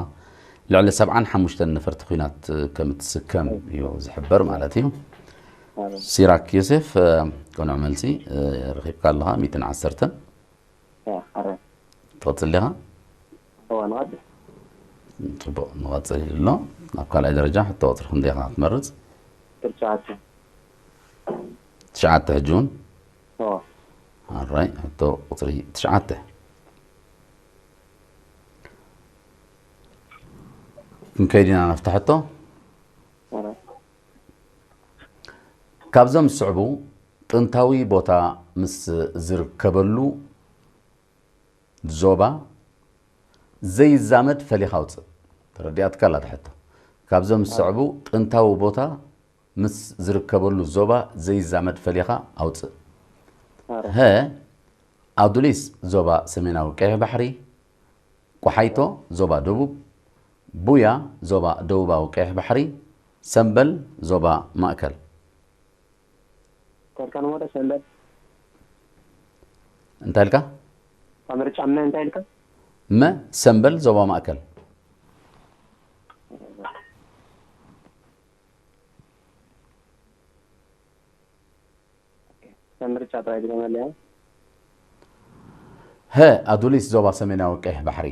ልዕሊ ሰብዓን ሓሙሽተን ነፈርቲ ኲናት ከም እትስከም እዩ ዝሕበር ማለት እዩ። ኣረ። ሲራክ ዮሴፍ፣ እ፣ ቅኑዕ መልሲ፣ እ፣ ረኺብካ ኣለኻ፣ ሚእትን ዓሰርተን። ያ፣ ኣረ። ትቐጽል ዲኻ? እዋ፣ ንቐጽል። ጽቡቕ፣ ንቐጽል ኣሎ። ናብ ካልኣይ ደረጃ ሕቶ ቁጽሪ ክንደይ ኢኻ ክትመርጽ? ትሽዓተ። ትሽዓተ ሕጂ እውን? እዋ። ኣራይ፣ ሕቶ ቁጽሪ ትሽዓተ። ክንከይድ ኢና ናብታ ሕቶ። ኣረ። ካብዞም ዝስዕቡ ጥንታዊ ቦታ ምስ ዝርከበሉ ዞባ ዘይዛመድ ፈሊኻ ኣውጽእ። ተረዲኣትካ ኣላ እታ ሕቶ። ካብዞም ዝስዕቡ ጥንታዊ ቦታ ምስ ዝርከበሉ ዞባ ዘይዛመድ ፈሊኻ ኣውጽእ። ኣረ። ሀ፣ ኣዱሊስ ዞባ ሰሜናዊ ቀይሕ ባሕሪ፣ ቆሓይቶ ዞባ ደቡብ፣ ቡያ ዞባ ደቡባዊ ቀይሕ ባሕሪ፣ ሰምበል ዞባ ማእከል። ተርካን ወደ ሰንበል። እንታይ ኢልካ? እታ ምርጫ መ እንታይ ኢልካ? መ ሰምበል ዞባ ማእከል። እታ ምርጫ ጥራይ ድገመለያ። ሀ ኣዱሊስ ዞባ ሰሜናዊ ቀይሕ ባሕሪ።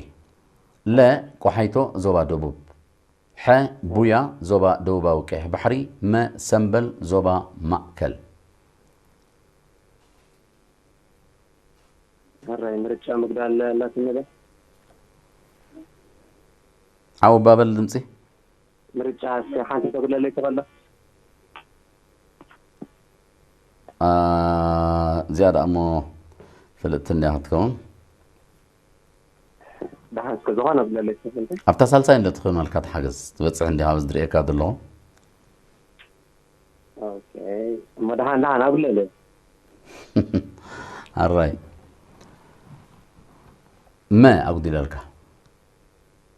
ለ ቆሓይቶ ዞባ ደቡብ። ሐ ቡያ ዞባ ደቡባዊ ቀይሕ ባሕሪ። መ ሰምበል ዞባ ማእከል። ሕራይ ምርጫ ምግዳል ኣላትኒ ዶ? ዓው ባበል ድምጺ። ምርጫ እስከ ሓንቲ ተጉለለይ ትኽእል ዶ? አ፣ እዚኣ ደኣ እሞ ፍልጥቲ እንድያ ክትከውን። ደሓን እስከ ዝኾነ ኣጉለለይ ትኽእል ዶ? ኣብታ ሳልሳይ እንዶ ትኾን ኣልካ ተሓገዝ ትበጽሕ እንዲኻ ኣብዚ ዝርእየካ ዘለኹ። ኦኬ። እሞ ደሓን፣ ደሓን ኣጉለለይ። ኣራይ። መ ኣጉዲለልካ።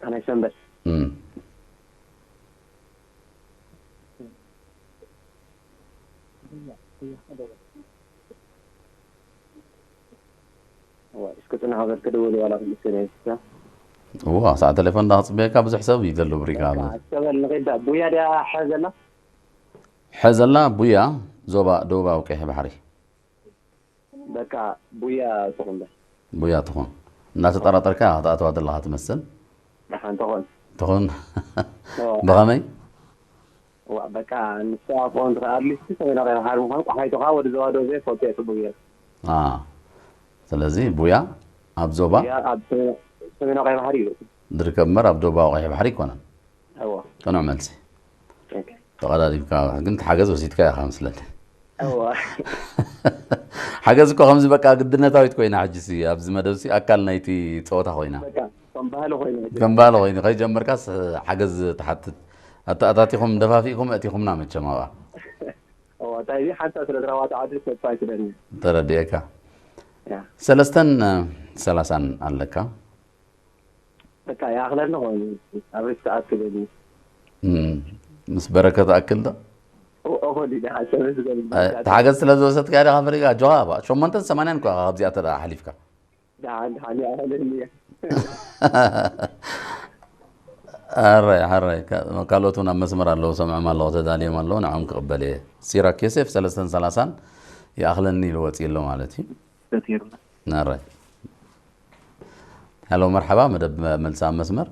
ኣናይ ሰንበት። እም። እዋ፣ እስከ ጽናሕ በል፣ ክድውል ዋላ ክልተ ነይትካ። እዋ፣ ሰዓት ቴሌፎን እንዳኽጽበየካ ብዙሕ ሰብ እዩ ዘሎ ብሪካ። በቃ፣ እስከ በል ንኺድ ዳ፣ ቡያ ድያ ሐ ዘላ? ሐ ዘላ ቡያ፣ ዞባ ደቡባዊ ቀይሕ ባሕሪ። በቃ፣ ቡያ ትኹን ዳ። ቡያ ትኹን። እናተጠራጠርካ ክትኣትዋ ዘለኻ ትመስል። ደሓን ትኹን። ትኹን። እዋ። ብኸመይ? እዋ፣ በቃ፣ ንሱ ኣፎን ትኽእል፣ ኣትሊስት ሰሜናዊ ቀይሕ ባሕሪ ምዃኑ፣ ቆሓይቶ ኸዓ ወዲ ዞባ ደቡብ እየ፣ ፈልጦ እየ ጽቡቕ ገይረ። አ፣ ስለዚ ቡያ ኣብ ዞባ ቡያ ኣብ ሰሜ-፣ ሰሜናዊ ቀይሕ ባሕሪ እዩ። ዝርከብ እምበር ኣብ ደቡባዊ ቀይሕ ባሕሪ ኣይኮነን። እዋ። ቅኑዕ መልሲ። ኦኬ። ተቐዳዲምካ፣ ግን እቲ ሓገዝ ወሲድካ ኢኻ መስለኒ። እዋ። ሓገዝ እኮ ከምዚ በቃ ግድነታዊት ኮይና ሕጂሲ፣ ኣብዚ መደብሲ ኣካል ናይቲ ጸወታ ኮይና። በቃ፣ ከም ባህሊ ኮይኑ ሕጂ። ከም ባህሊ ኮይኑ፣ ከይጀመርካስ ሓገዝ ትሓትት። ኣተኣታቲኹም ደፋፊእኩም ኣእቲኹምና መቸም ኣብኣ። እዋ እንታይ እዚ ሓንሳብ ስለ ዝረዋት ዓዲ ሰብሳይ ስለኒ ተረዲኤካ። ያ ሰለስተን ሰላሳን ኣለካ። በቃ ይኣኽለኒ ኮይኑ ኣብ ሰዓት ክብል እዩ እም፣ ምስ በረከት ኣክል ዶ ኦሆዲ ሓሰብ ዝገል ተሓገዝ ስለ ዝወሰድካ ዲኻ ፈሪጋ ጆኻ ሸሞንተን ሰማንያን እኳ ካብዚኣ ተደኣ ሓሊፍካ ደሓን ደሓን ይኣኽለኒ እየ ኣራይ ሓራይ ካልኦት እውን ኣብ መስመር ኣለዉ ሰምዖም ኣለዉ ተዳልዮም ኣለዉ ንዕኦም ክቕበል እየ። ሲራክ ዮሴፍ ሰለስተን ሰላሳን ይኣኽለኒ ኢሉ ወፂኡ ኣሎ ማለት እዩ። ተቲርና ናራይ ሄሎ መርሓባ መደብ መልሲ ኣብ መስመር።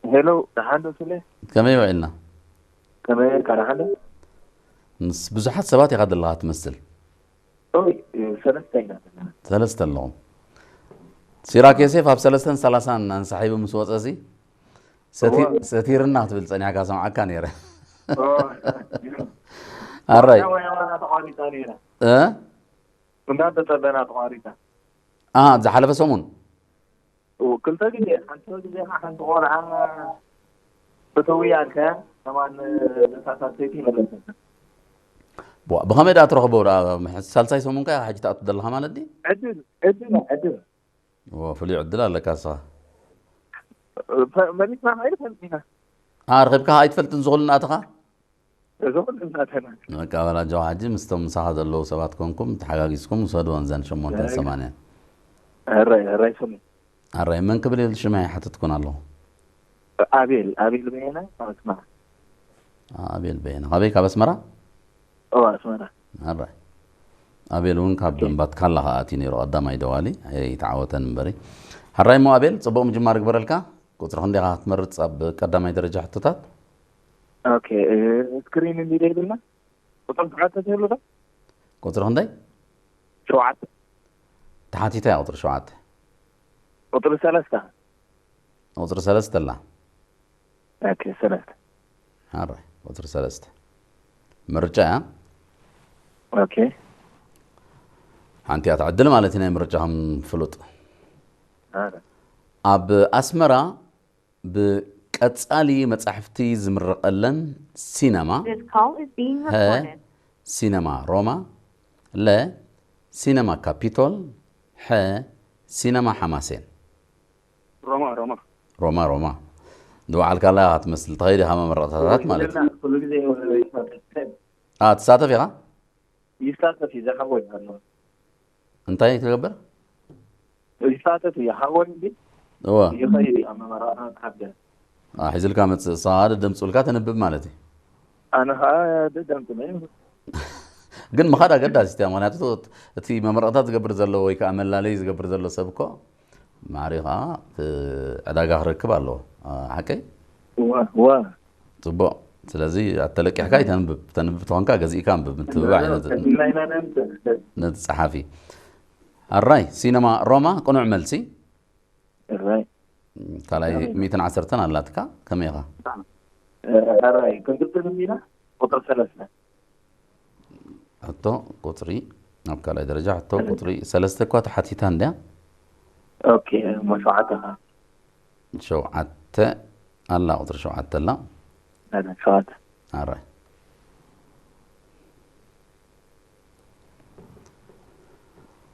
ሄሎ ደሓን ዶ ስለ ከመይ ውዒልና? ከመይ ካ ደሓን ዶ? ምስ ብዙሓት ሰባት ኢኻ ዘለኻ ትመስል። ኦይ ሰለስተ ኢና ዘለና። ሰለስተ ኣለኹም። ሲራክ ዮሴፍ ኣብ ሰለስተን ሰላሳን ኣንሳሒቡ ምስ ወፀ ሲ ሰቲ- ሰቲርና ክትብል ፀኒሕካ ሰምዓካ ነይረ። ኣራይ ያዋና ተቋሪጣ ነይራ እ? እንዳተፀበና ተቋሪጣ ኣ ዝሓለፈ ሰሙን ክልተ ግዜ ሓንቲ ግዜ ሓንቲ ቆልዓ ፈተውያ ኣልካ ከማን ዘሳሳት ሰይቲ መለሰ ቧ- ብኸመይ ደኣ ትረኽቦ ደኣ? ሕጂ ሳልሳይ ሰሙንካ ኢኻ ሕጂ ትኣቱ ዘለኻ ማለት ድዩ? ዕድል ዕድል ዕድል ዎ፣ ፍሉይ ዕድል ኣለካ ንስኻ። መሊስና ከይድ ፈልጥና ኣ ረኺብካ ኣይትፈልጥን ዝኹሉ እናእተኻ እዚ ኩሉ እናተና በቃ በላ ጆ ሓጂ ምስቶም ምሳኻ ዘለዉ ሰባት ኮንኩም ተሓጋጊዝኩም ውሰድወን ዘን ሸሞንተን ሰማንያን ሕራይ ሕራይ ስሙ ኣራይ መን ክብል ኢል ሽመ ይሓትትኩን ኣለኹ ኣቤል ኣቤል በየነ ኣስመራ ኣቤል በየነ ካበይ ካብ ኣስመራ ኦ ኣስመራ ኣራይ ኣቤል እውን ካብ እምባት ካላ ከዓ ኣትዩ ነይሩ ቀዳማይ ደዋሊ ኣይተዓወተን እምበሪ ሕራይ እሞ ኣቤል ፅቡቅ ምጅማር ግበረልካ ቁፅሪ ክንደይ ኢኻ ክትመርፅ ኣብ ቀዳማይ ደረጃ ሕቶታት ኦኬ ስክሪን እንዲ ይብልና ቁጥር ትሓተት ይብሉ ዶ ቁፅሪ ክንደይ ሸውዓተ ተሓቲታ እያ ቁፅሪ ሸውዓተ ቁጥሪ ሰለስተ ቁፅሪ ሰለስተ ኣላ ኦኬ ሰለስተ ኣራይ ቁፅሪ ሰለስተ ምርጫ እያ ኦኬ ሓንቲ እያ ትዕድል ማለት እዩ ናይ ምርጫ ከም ፍሉጥ ኣረ ኣብ ኣስመራ ብቀጻሊ መጻሕፍቲ ዝምረቐለን ሲነማ This call is being ሀ recorded. ሲነማ ሮማ ለ ሲነማ ካፒቶል ሐ ሲነማ ሓማሴን ሮማ ሮማ ሮማ ሮማ ንባዕልካ ላ ኢኻ ትመስል ተኸይድ ኢኻ መመረቕታታት ማለት እዩ ኩሉ ግዜ ኣ ትሳተፍ ኢኻ ይሳተፍ እዩ ዝሓወጅ ኣሎ እንታይ ትገብር ይሳተፍ እዩ ሓወጅ እንዲ እወ ይኸይድ እዩ ኣብ መመረቕታ ሓገ ኣ፣ ሒዝልካ መፅእ እሳ ሓደ ደምፅልካ ተንብብ ማለት እዩ ኣነ ከዓ ደደምፅለ ግን ምኻድ ኣገዳሲት እያ ምክንያቱ እቲ መመረቕታት ዝገብር ዘሎ ወይ ከዓ መላለይ ዝገብር ዘሎ ሰብ እኮ ማዕሪ ከዓ እቲ ዕዳጋ ክረክብ ኣለዎ ኣ፣ ሓቀይ ዋ ፅቡቅ ስለዚ ኣተለቂሕካ ይተንብብ ተንብብ ተኾንካ ገዚእካ ንብብ ምትብባዕ እዩ ነዚ- ነዚ ፀሓፊ ኣራይ ሲነማ ሮማ ቅኑዕ መልሲ ራይ ካልኣይ ሚእትን ዓሰርተን ኣላትካ ከመይ ኢኻ ራይ ክንግብር እንዲና ቁጥር ሰለስተ ሕቶ ቁፅሪ ኣብ ካልኣይ ደረጃ ሕቶ ቁፅሪ ሰለስተ እኳ ተሓቲታ እንድያ ኦኬ እሞ ሸውዓተ ኸ ሸውዓተ ኣላ ቁፅሪ ሸውዓተ ኣላ ሸውዓተ ኣራይ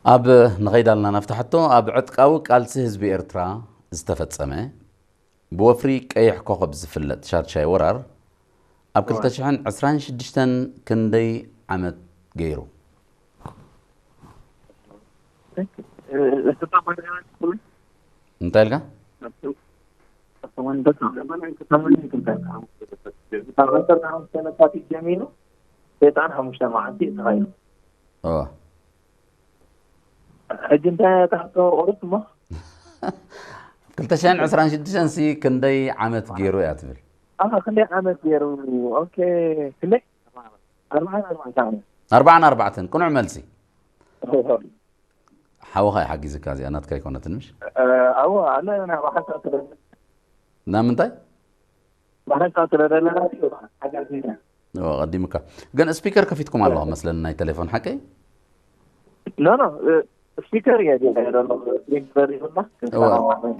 ኣብ ንኸይድ ኣለና ናብቲ ሕቶ ኣብ ዕጥቃዊ ቃልሲ ህዝቢ ኤርትራ ዝተፈጸመ ብወፍሪ ቀይሕ ኮኸብ ዝፍለጥ ሻድሻይ ወራር ኣብ ክልተ ሽሕን ዕስራን ሽዱሽተን ክንደይ ዓመት ገይሩ? እንታይ ኢልካ? ጀሚሩ ሰይጣን ሓሙሽተ መዓልቲ ተኻይሉ እወ ሕጂ እንታይ እያ ትሓቶ ቁርስ እሞ ክልተ ሽሕን ዕስራን ሽዱሽተን ሲ ክንደይ ዓመት ገይሩ እያ ትብል? ኣኸ ክንደይ ዓመት ገይሩ ኦኬ ክንደይ ኣርባዓን ኣርባዕተ ዓመት ኣርባዓን ኣርባዕተን ቅኑዕ መልሲ። ሓውኻ ይሓጊዝካ እዚኣ ናትካ ኣይኮነትን ምሽ? ኣዎ ኣነ ናብ ሓንሳብ ስለ ናብ ምንታይ? ብሓንሳብ ስለ ዘለና ሓጋዚና ኦ፣ ቀዲምካ ግን ስፒከር ከፊትኩም ኣለኹም መስለኒ ናይ ቴሌፎን ሓቀይ? ኖ ኖ ስፒከር እየ ጌረ ዘሎ ስክሪን በሪሁና እወ፣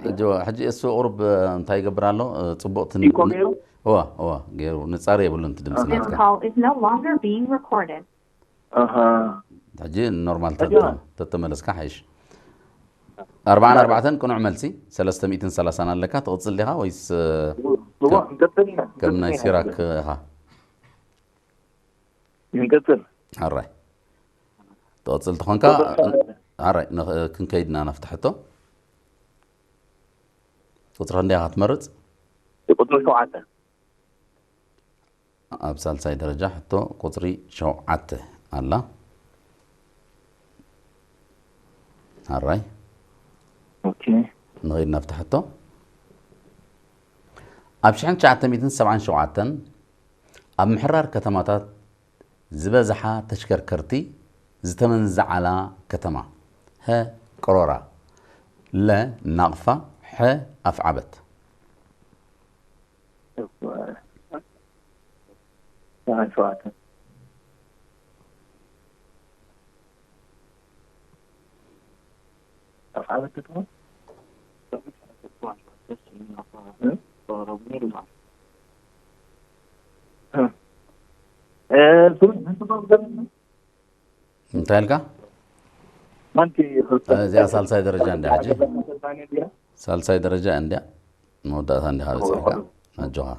ሕጂ ሕጂ እሱ ቁሩብ እንታይ ይገብር ኣሎ ጽቡቕ ትን- ኢኮ ገይሩ እዋ እዋ ገይሩ ንጻር የብሉን እቲ ድምፂ ናትካ። This call is no longer being recorded. ኣሃ ሕጂ ኖርማል ሕጂ ዋ። ተተመለስካ ሓይሽ። ኣርባዓን ኣርባዕተን ቅኑዕ መልሲ። ሰለስተ ሚእትን ሰላሳን ኣለካ። ትቕፅል ዲኻ ወይስ እዋ እንቀጥል ኢና ከም ናይ ሲራክ ኢኻ? እንቀጥል ኣራይ ትቕፅል ተኾንካ ኣራይ ክንከይድና ናፍትሐቶ። ቁፅሪ ክንደይ ኢኻ ትመርፅ? ቁፅሪ ሸውዓተ ኣብ ሳልሳይ ደረጃ ሕቶ ቁፅሪ ሸውዓተ ኣላ። ኣራይ ኦኬ ንኸይድ ናብቲ ሕቶ። ኣብ ሽሕን ትሽዓተ ሚእትን ሰብዓን ሸውዓተን ኣብ ምሕራር ከተማታት ዝበዝሓ ተሽከርከርቲ ዝተመንዝዓላ ከተማ? ሀ ቅሮራ፣ ለ ናቕፋ፣ ሐ ኣፍዓበት። ሰብዓን ሸውዓተን ኣፍዓበት ከተማ እንታይ ኢልካ? እዚኣ ሳልሳይ ደረጃ እንዲያ ሕጂ። ሳልሳይ ደረጃ እንዲያ መወዳእታ እንዲኻ በፂሕካ። ኣጆኻ።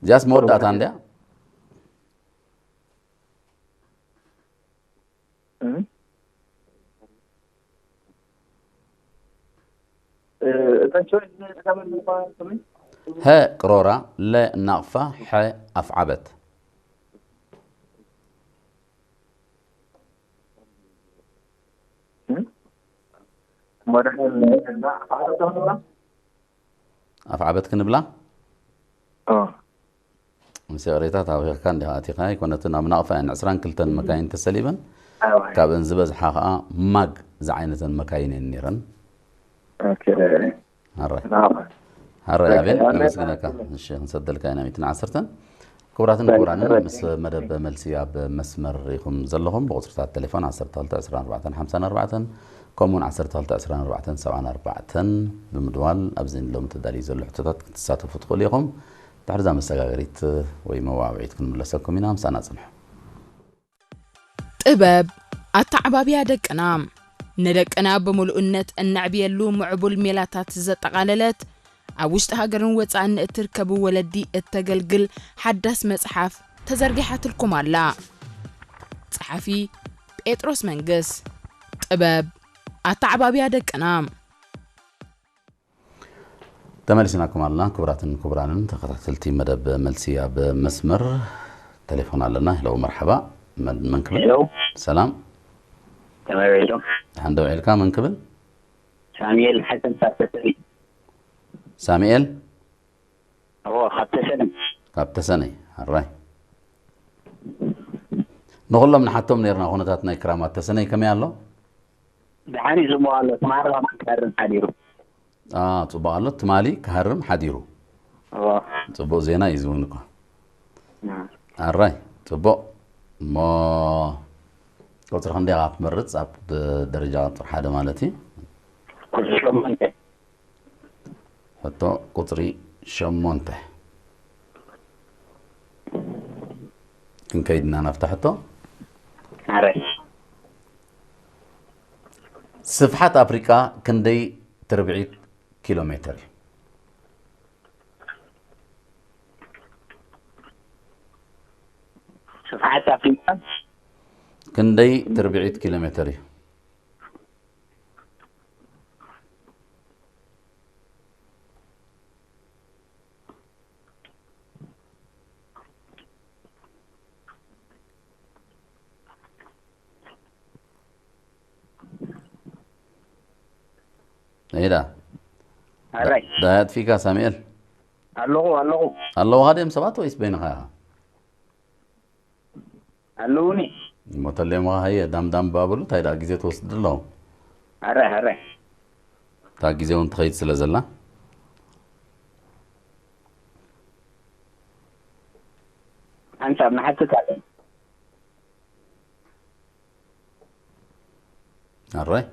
እዚኣስ መወዳእታ እንዲያ። እተን ቾይስ ተመልባ ስሚ ሀ ቅሮራ፣ ለ ናቕፋ፣ ሐ ኣፍዓበት። ወደሐ ፋዕለ ተመልባ ኣፍዓበት ክንብላ። ኦ ምስ ይቕሬታ ታዊኽካ እንዲኻ ኣቲኻ ኣይኮነትን። ኣብ ናቕፋ እየን ዕስራን ክልተን መካይን ተሰሊበን። ኣዋ ካብእን ዝበዝሓ ከዓ ማግ ዝዓይነተን መካይን እየን ነይረን። ኦኬ ኣራይ ናባ ኣራይ ኣቤል ኣራይ ነመስግነካ። እሺ ክንሰደልካ ኢና ሚእትን ዓሰርተን። ክቡራትን ክቡራንን ምስ መደብ መልሲ ኣብ መስመር ኢኹም ዘለኹም ብቁፅርታት ቴሌፎን ዓሰርተ ክልተ ዕስራን ኣርባዕተን ሓምሳን ኣርባዕተን ከምኡውን ዓሰርተ ክልተ ዕስራን ኣርባዕተን ሰብዓን ኣርባዕተን ብምድዋል ኣብዚ ንሎሚ ተዳልዩ ዘሎ ሕቶታት ክትሳተፉ ትኽእሉ ኢኹም። ድሕርዛ መሰጋገሪት ወይ መዋዕውዒት ክንምለሰኩም ኢና። ምሳና ጽንሑ። ጥበብ ኣተዓባብያ ደቅና ንደቅና ብምሉእነት እነዕብየሉ ምዕቡል ሜላታት ዘጠቓለለት ኣብ ውሽጢ ሃገርን ወፃእን እትርከቡ ወለዲ እተገልግል ሓዳስ መፅሓፍ ተዘርጊሓትልኩም ኣላ። ፀሓፊ ጴጥሮስ መንግስ። ጥበብ ኣተዓባብያ ደቅና። ተመሊስናኩም ኣለና። ክቡራትን ክቡራንን ተኸታተልቲ መደብ መልሲ ኣብ መስመር ቴሌፎን ኣለና። ሄሎ መርሓባ። መን መን ክብል? ሄሎ ሰላም። ከመይ ውዒልኩም? ደሓን ዶ ውዒልካ? መን ክብል? ሳሙኤል ሓሰን ካብ ተሰነይ። ሳሙኤል እዎ ካብ ተሰነይ። ካብ ተሰነይ። ኣራይ ንኹሎም ንሓቶም ነርና ኩነታት ናይ ክራማት ተሰነይ ከመይ ኣሎ? ደሓን እዩ ዝሞ ኣሎ ትማሊ ክሃርም ሓዲሩ። አ ጽቡቕ ኣሎ። ትማሊ ክሃርም ሓዲሩ። እዎ ጽቡቕ ዜና እዩ ዝውን እኮ። ኣራይ ጽቡቕ እሞ ቁጽሪ ክንደይ ኢኻ ክትመርጽ ኣብ ደረጃ ቁጽሪ ሓደ ማለት እዩ? ቁጽሪ ሸሞንተ። ሕቶ ቁጽሪ ሸሞንተ። ክንከይድ ኢና ናብታ ሕቶ። ኣራይ ስፍሓት ኣፍሪቃ ክንደይ ትርብዒት ኪሎ ሜትር እዩ? ስፍሓት ኣፍሪቃ ክንደይ ትርብዒት ኪሎ ሜትር እዩ? ሄዳ ኣራይ ዳያ ኣጥፊካ ሳሙኤል ኣለኹ ኣለኹ ኣለውኻ ድዮም ሰባት ወይስ በይንኻ ኢኻ? ኣለውኒ እሞ ተሌምኻ ሃየ ዳምዳም ባብሉ እንታይ ደኣ ግዜ ትወስድ ኣለዉ? ኣራይ ኣራይ እታ ግዜ እውን ትኸይድ ስለ ዘላ ሓንሳብ ንሓትት ኣለ ኣራይ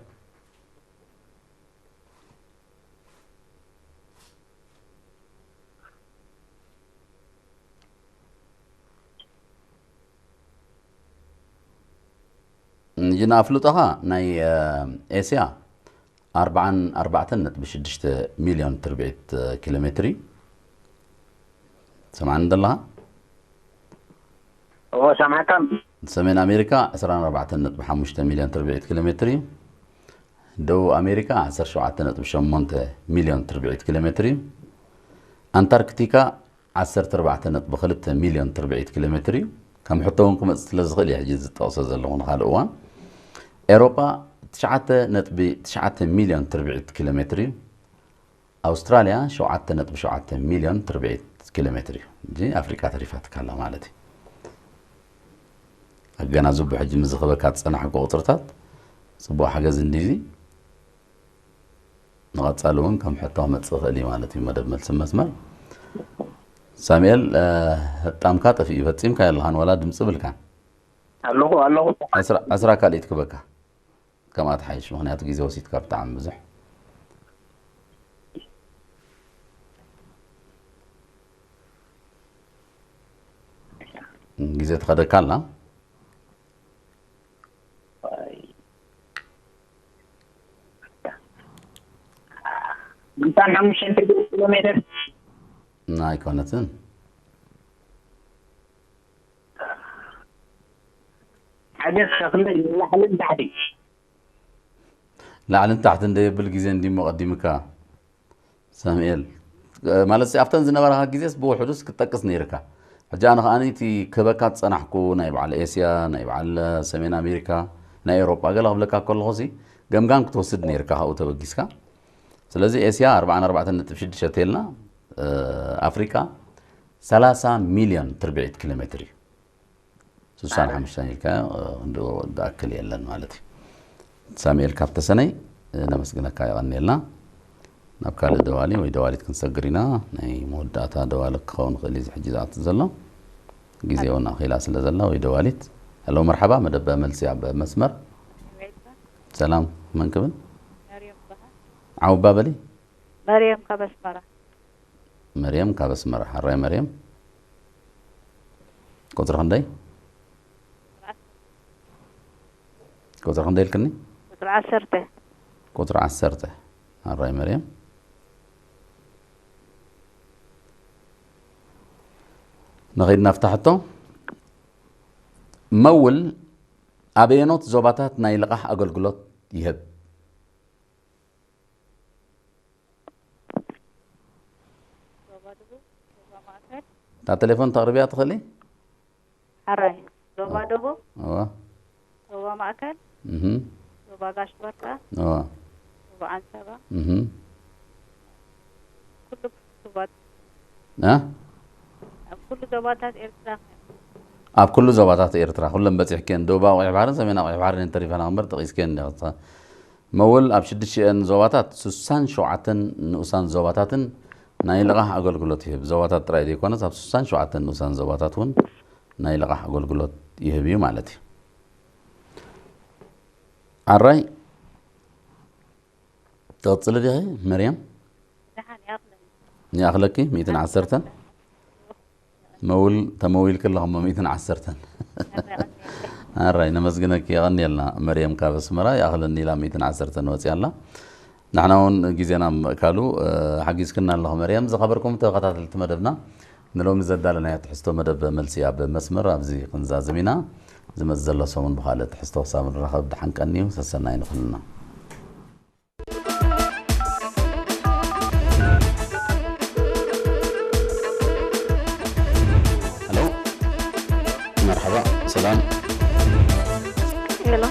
ሕጂ ንኣፍልጦኻ ናይ ኤስያ ኣርባዓን ኣርባዕተን ነጥቢ ሽዱሽተ ሚልዮን ትርብዒት ኪሎ ሜትር እዩ። ሰማዕኒ ደለኻ? እዎ ሰማዕካ። ሰሜን ኣሜሪካ ዕስራን ኣርባዕተን ነጥቢ ሓሙሽተ ሚልዮን ትርብዒት ኪሎ ሜትር እዩ። ደቡብ ኣሜሪካ ዓሰርተ ሸውዓተ ነጥቢ ሸሞንተ ሚልዮን ትርብዒት ኪሎ ሜትር እዩ። ኣንታርክቲካ ዓሰርተ ኣርባዕተ ነጥቢ ክልተ ሚልዮን ትርብዒት ኪሎ ሜትር እዩ። ከም ሕቶ እውን ክመፅእ ስለ ዝኽእል እየ ሕጂ ዝጠቕሶ ዘለኹ ንኻልእ እዋን። ኤሮጳ ትሽዓተ ነጥቢ ትሽዓተ ሚልዮን ትርብዒት ኪሎ ሜትር እዩ። ኣውስትራልያ ሸውዓተ ነጥቢ ሸውዓተ ሚልዮን ትርብዒት ኪሎ ሜትር እዩ። እንጂ ኣፍሪቃ ተሪፋትካ ኣላ ማለት እዩ። ኣገናዝቦ ሕጂ ምስ ዝኸበካ ዝጸናሕኩ ቁጽርታት ጽቡቕ ሓገዝ እንዲዚ። ንቐጻሊ እውን ከም ሕቶ ክመጽእ ይኽእል እዩ ማለት እዩ። መደብ መልሲ መስመር ሳሙኤል፣ ሕጣምካ ጠፊኡ፣ ፈጺምካ የለኻን ዋላ ድምፂ ብልካን። ኣለኹ ኣለኹ። ዕስራ ካልኢት ክበካ ከምኣ ትሓይሽ፣ ምኽንያቱ ግዜ ወሲድካ ብጣዕሚ ብዙሕ ግዜ ትኸደካ ኣላ። ምሳን ሓሙሽተ ኪሎ ሜትር ኣይኮነትን። ሓገዝ ከክንደ ላዕልን ታሕቲ ላዕልን ታሕትን ደየብል ግዜ እንዲሞ ቀዲምካ ሳሙኤል። ማለት ኣብተን ዝነበራካ ግዜስ ብውሕዱስ ክትጠቅስ ነይርካ። ሕጂ ኣነ ከኣ እቲ ክህበካ ዝጸናሕኩ ናይ በዓል ኤስያ፣ ናይ በዓል ሰሜን ኣሜሪካ፣ ናይ ኤውሮጳ ገለ ክብለካ ከለኹ ሲ ገምጋም ክትወስድ ነይርካ ካብኡ ተበጊስካ። ስለዚ ኤስያ ኣርባዓን ኣርባዕተን ነጥቢ ሽዱሽተ ተልና ኣፍሪቃ ሰላሳ ሚልዮን ትርብዒት ኪሎ ሜትር እዩ። ስሳን ሓሙሽተን ኢልካ እንዶ ዝኣክል የለን ማለት እዩ። ሳሙኤል ካብ ተሰነይ ነመስግነካ የቐንየልና። ናብ ካልእ ደዋሊ ወይ ደዋሊት ክንሰግር ኢና። ናይ መወዳእታ ደዋሊ ክኸውን ክእል እዩ ሕጂ ዝኣቱ ዘሎ ግዜ እውን ኣኺላ ስለ ዘላ ወይ ደዋሊት። ሄሎ መርሓባ፣ መደብ መልሲ ኣብ መስመር። ሰላም፣ መን ክብል? ዓውባ በሊ። መርየም ካብ ኣስመራ። መርየም ካብ ኣስመራ። ሓራይ መርየም፣ ቁፅሪ ክንደይ? ቁፅሪ ክንደይ ኢልክኒ? ቁፅሪ ዓሰርተ። ቁፅሪ ዓሰርተ። ሓራይ መርየም፣ ንኸይድ ናብታ ሕቶ። መውል ኣበየኖት ዞባታት ናይ ልቓሕ ኣገልግሎት ይህብ? ዞባ ደቡብ፣ ዞባ ማእከል። እታ ቴሌፎን ተቕርብያ ትኽእሊ? ሓራይ ዞባ ደቡብ፣ እዋ፣ ዞባ ማእከል፣ እህ፣ ዞባ ጋሽ ባርካ፣ እዋ፣ ዞባ ዓንሰባ፣ እህ፣ ኩሉ ዞባት እ? ኣብ ኩሉ ዞባታት ኤርትራ። ኣብ ኩሉ ዞባታት ኤርትራ ኩለን በፂሕክን፣ ደቡባዊ ቀይሕ ባሕርን ሰሜናዊ ቀይሕ ባሕርን ተሪፈና እምበር ጠቒስክን እንዲኻ። መውል ኣብ ሽዱሽተን ዞባታት ስሳን ሸውዓተን ንኡሳን ዞባታትን ናይ ልቓሕ ኣገልግሎት ይህብ። ዞባታት ጥራይ ዘይኮነስ ኣብ ስሳን ሸውዓተን ንኡሳን ዞባታት እውን ናይ ልቓሕ ኣገልግሎት ይህብ እዩ ማለት እዩ። ዓራይ ትቕጽሊ ዲኺ መርያም? ደሓን ይኣኽለኒ። ይኣኽለኪ ሚእትን ዓሰርተን? መውል ተመዊልኪ ኣለኹ እሞ ሚእትን ዓሰርተን። ኣራይ ነመስግነኪ፣ የቐንየልና። መርየም ካብ ኣስመራ ይኣኽለኒ ኢላ ሚእትን ዓሰርተን ወፂኣ ኣላ። ንሕና እውን ግዜና ምእካሉ ሓጊዝክና ኣለኹ መርየም። ዝኸበርኩም ተኸታተልቲ መደብና፣ ንሎሚ ዘዳለናዮ ትሕዝቶ መደብ መልሲ ኣብ መስመር ኣብዚ ክንዛዝም ኢና። ዝመጽእ ዘሎ ሰሙን ብኻልእ ትሕዝቶ ክሳብ ንራኸብ ደሓን ቀንዩ። ሰሰናዩ ንኹልና። ሄሎ፣ መርሓባ፣ ሰላም። ሄሎ፣